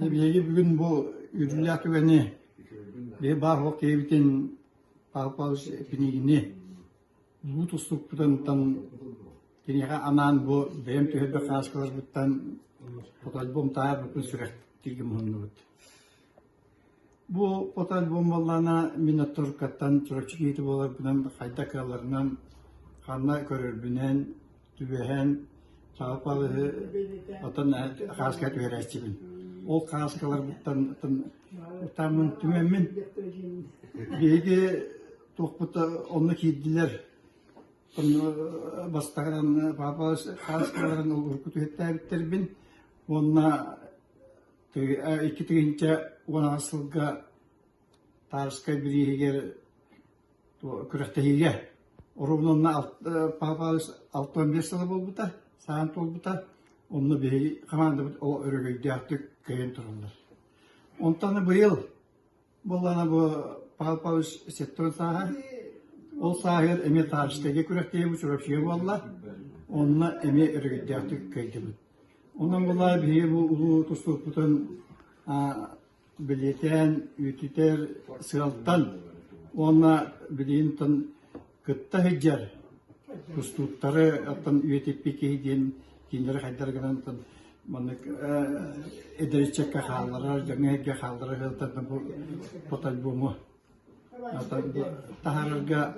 Биһиги бүгүн бу үөрүүлээх түгэни биһи баар суох киһибитин Павел Павлович Пинигини улуу тустукпутунтан киниэхэ анаан бу бэйэм түһэрбит хааскаларбыттан фотоальбом таһаарбыппын сүрэхтииргэ муһуннубут. Бу фотоальбом буоллаҕына мин Отторуккаттан Чурапчы киһитэ буоларбынан хайдах кыалларынан ханна көрөрбүнэн түбэһэн Павел Павловиһы оттон хааска түһэрээччибин. Ол хааскаларбыттан оттон утааммын түмэммин биһиги туохпут онно киирдилэр. Бастакынан Павел Павлович хааскаларын урукку түһэттээбиттэрбин уонна 2018 сылга Тарскай бирииһигэр күрэхтэһиигэ оруобуна Павел 65 сыла буолбута, саан туолбута. Онно биһиги хамаандабыт ол өрөгөйдөөхтүк кыайан тураллар. Онтон быйыл буоллаҕына бу Павел Павлович 70 сааһа. Ол сааһыгар эмиэ Тарскайга күрэхтэһии Чурапчыга буолла. Онно эмиэ өрөгөйдөөхтүк кыайдыбыт. Онон буоллаҕа биһиги бу улуу тустуукпутун бэлиэтээн үйэтитэр сыалтан уонна билигин кытта сылдьар тустууктары оттон үйэтиппит киһи диэн кинилэри хайдах гынан маннык эдэр ыччакка хаалларар, дьоҥҥо-сэргэ хаалларар сыалтан бу фотоальбому таһаарарга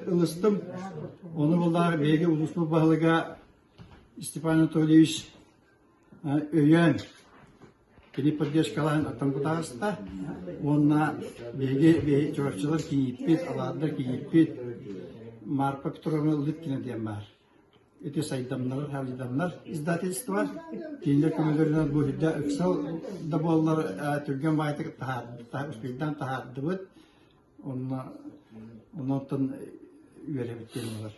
ылыстым. Ону буоллаҕа биһиги улууспут баһылыга Степан Анатольевич өйөөн кини поддержкалаан оттон таҕыста уонна биһиги чурапчылар кийииппит, алаардар кийииппит Марпа Петровна Лыткина диэн баар. Ити сайдамнар, сайдамнар издательство кинилэр көмөлөрүнэн бу үрдэ ыксал да буоллар түргэн баайтык успейдаан таһаардыбыт. Онно онтон үөрэбит диэн буолар.